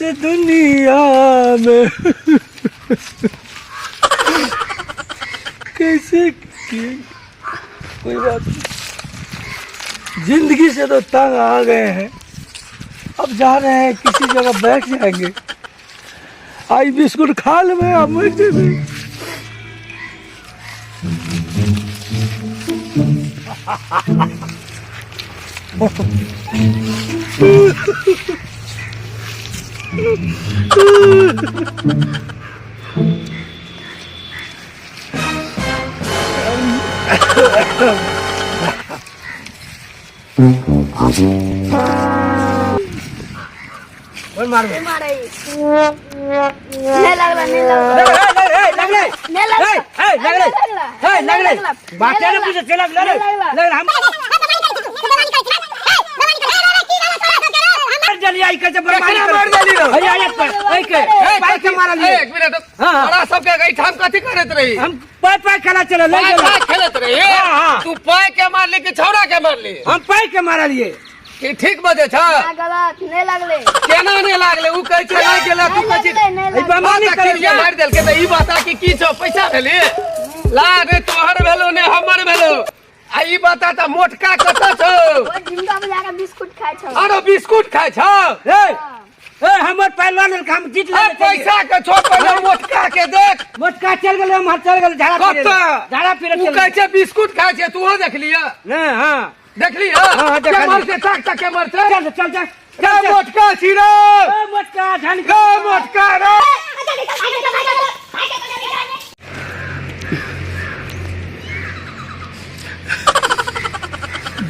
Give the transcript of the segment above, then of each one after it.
इस दुनिया में कैसे किए? कोई बात नहीं, जिंदगी से तो तंग आ गए हैं, अब जा रहे हैं किसी जगह बैठ जाएंगे। आई बिस्कुट खा लेबै आ मरि जेबै। कोन मारबै? मारे नहीं लगला, नहीं लगला। लगले। नहीं लगला। ए, लगले। नहीं ए, लगले। लगला। बाटे ने पूछे से लगले रे। नहीं लगला। लगले हम मार देलियै आई के बर्बादी केकरा मार देली रौ? अरे आयत पर ओइ के ए, पाइ के मारल ए, एक मिनट। हाँ। तोरा सबके एहिठाम कथी करैत रही? हम पाइ पाइ खेला चले ले पाइ गेल। पाइ खेलैत रही? हाँ, हाँ। तू पाइ के मारली कि छौड़ा के मारली? हम पाइ के मारलियै। कि ठीक बजै छ? ना, गलत नहीं लगले। केना नहि लागले? उ कहै छै लागि गेलै, तू नहीं कहै छै लगले, नहीं ई लगले। बमानी हाँ, तऽ करै किरिया छै। मारि देलकै तऽ ई बता कि की छौ, पैसा भेली ला रे? तोहर भेलो ने हमर भेलो। आ ई बता तऽ मोटका कतऽ छौ? ओ झुमका बजा के बिस्कुट खाइ छौ। आरो बिस्कुट खाइ छौ? ए ए, हमर पाइ लऽ लेलक, हम जीत ए, लेने छलियै। पैसा के छोड़, पहिले मोटका के देख। मोटका चल गेलै, उम्हर चल गेलै झाड़ा फिरे। कतऽ? झाड़ा फिरे उ चल कहै छै बिस्कुट खाइ छै। तूहो देखलियै? नहि, हँ। देखली? हाँ, हाँ, के देखलियै। मरते ताक ताक के मरते। चल चल चल। रे मोटका छी रे। ए मोटका धन। रे मोटका रे।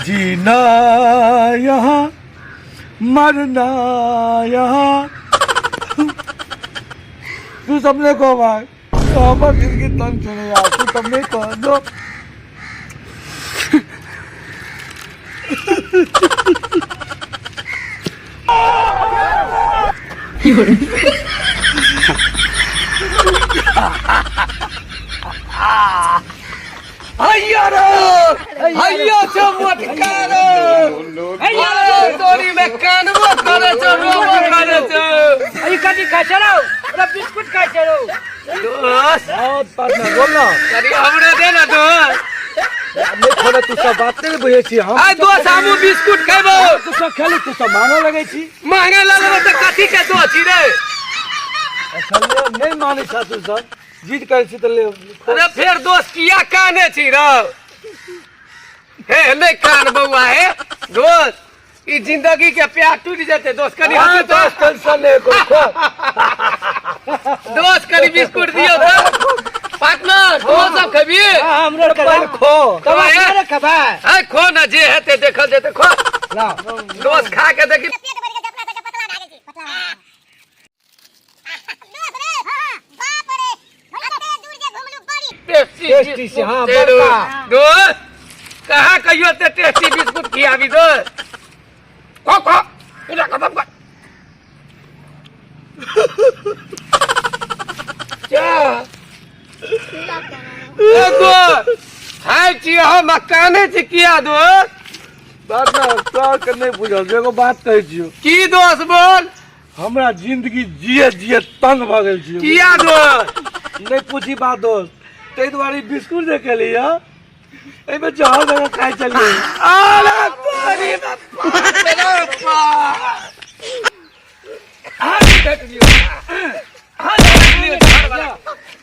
जीना यहाँ मरना यहाँ। तू सबने को भाई तो हमर जिंदगी तंग छलै यार, तू सब नहि कह दो। हैया रे, हैया छौ मोटका रे, हैया रे। तोरी में कानबो करे छौ, रोबो करे छौ। ई कथी खाइ छौ रौ? ओकरा बिस्कुट खाइ छौ रौ? दोस्त। हाँ पार्टनर, बोल ना। कनी हमरे दे ना दोस्त। नहीं खोले, तू सब बात नहीं बुझे छी हम। आइ दोस्त, हमहूँ बिस्कुट खेबो। तू सब खेली, तू सब मांगे लगे छी। महंगा लऽ लेबो तऽ कथी के दोस्त छी रे? अच्छा ले, नहीं माने छा तू सब, जिद करै छी तऽ ले। अरे फेर दोस्त, किया काने छी रौ? हे नहीं कान बौआ। हे दोस्त, ई जिंदगी के प्यार टूट जेते दोस्त, कनी हाँ, हंसू दोस्त, टेंशन नहीं कोई, खो। दोस्त, कनी बिस्कुट दियौ तऽ। पार्टनर, तू सब खेबी? हाँ, हमरो के पहिले खो। तब अपने खेबै। है खो ना, जे हेतै देखल जेतै। खो लाओ। दोस्त, खा के देखी। टेस्टी। टेस्टी से, हाँ, तेरो बड़का। दोस्त, कहाँ कहियो ते टेस्टी बिस्कुट खियाबी दोस्त। खो खो, इधर खत्म कर। क्या ए दोस्त, खाइ छी हम आ कानै छी किया दोस्त? बात ना तोहर के नहीं बुझल, एगो बात कहै छियौ। की दोस्त, बोल। हमरा जिंदगी जिए जिए तंग भऽ गेल छी। किया दोस्त? नहीं पूछी बात दोस्त, ताहि दुआरे ई बिस्कुट जे खेली है, एहिमे जहर दऽ कऽ खाइ छलियै। अरे तोरी बाप रे बाप। हाथ काटि लियौ। हाथ काटि लियौ, झाड़ वाला।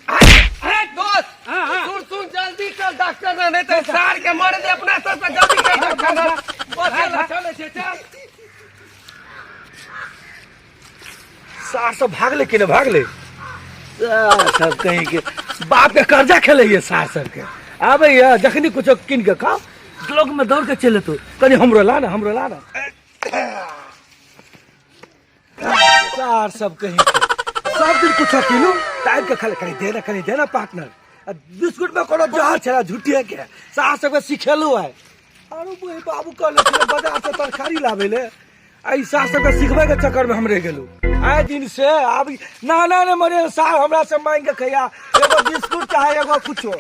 अरे दोस्त, सुन सुन, जल्दी चल डॉक्टर ने, नहीं तो सार के मर दे अपना सब के। जल्दी चल डॉक्टर ने। बस चल, चल छै, चल। सार सब भागले कि ने भागले? सार सब कहीं के बाप के कर्जा खेलैए। सार सबके आबैए जखनी कुछो कीन के खाओ, लोग में दौड़ के चलि एतौ, कनि हमरो ला ने, हमरो ला ने। सार सब कहीं के सब दिन कुछो कीनू तऽ आबि के खाले, कनि दे ने, कनि दे ने पार्टनर। आ बिस्कुट में कोनो जहर छलै झूठे के, सार सबके सिखेलू है। आरो बुढ़ बाबू कहले छलै बाजार से तरकारी लाबै ले, आ ई सास सबके सिखबै के चक्कर में हम रहि गेलहुँ आइ दिन से। आब ना ना ने मरे सार हमरा से मांगि के खैया एगो बिस्कुट चाहे एगो कुछो।